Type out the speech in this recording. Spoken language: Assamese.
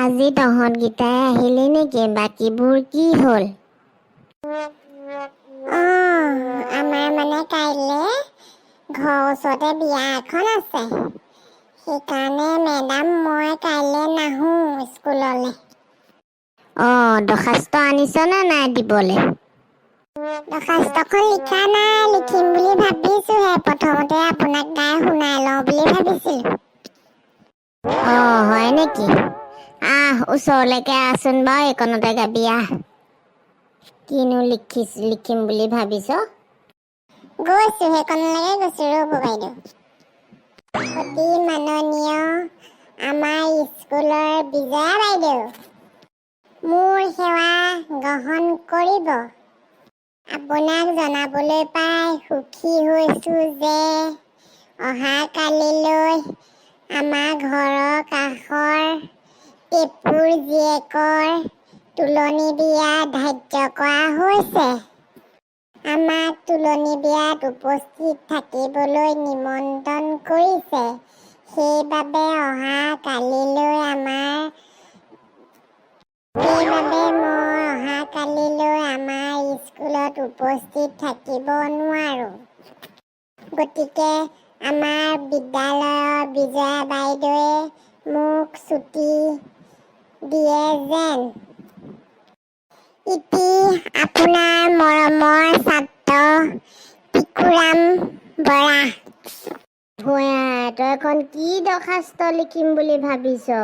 আজি তহঁতকেইটাই আহিলি নেকি? বাকীবোৰ কি হ'ল? অঁ, আমাৰ মানে কাইলৈ ঘৰৰ ওচৰতে বিয়া এখন আছে। সেইকাৰণে মেডাম, মই কাইলৈ নাহোঁ স্কুললৈ। অঁ, দৰ্খাস্ত আনিছনে নাই দিবলৈ? দৰ্খাস্তখন লিখা নাই, লিখিম বুলি ভাবিছোঁহে। প্ৰথমতে আপোনাক গাই শুনাই লওঁ বুলি ভাবিছিলোঁ। অঁ, হয় নেকি? আহ, ওচৰলৈকে আহচোন বাৰু, এইকণতে গাবি আহ। কিনো লিখিছ, লিখিম বুলি ভাবিছ? গৈছোঁ, সেইকণলৈকে গৈছোঁ, ৰ'ব বাইদেউ। অতি মাননীয় আমাৰ স্কুলৰ বিজয়া বাইদেউ, মোৰ সেৱা গ্ৰহণ কৰিব। আপোনাক জনাবলৈ পাই সুখী হৈছোঁ যে অহাকালিলৈ আমাৰ ঘৰৰ কাষৰ টেপুৰ জীয়েকৰ তোলনি বিয়া ধাৰ্য কৰা হৈছে। আমাক তোলনি বিয়াত উপস্থিত থাকিবলৈ নিমন্ত্ৰণ কৰিছে। সেইবাবে মই অহাকালিলৈ আমাৰ স্কুলত উপস্থিত থাকিব নোৱাৰোঁ। গতিকে আমাৰ বিদ্যালয়ৰ বিজয়া বাইদেৱে মোক ছুটি দিয়ে যেন। ইতি, আপোনাৰ মৰমৰ ছাত্ৰ টিকুৰাম বৰা। ভূঞা, তই এখন কি দৰ্খাস্ত লিখিম বুলি ভাবিছ?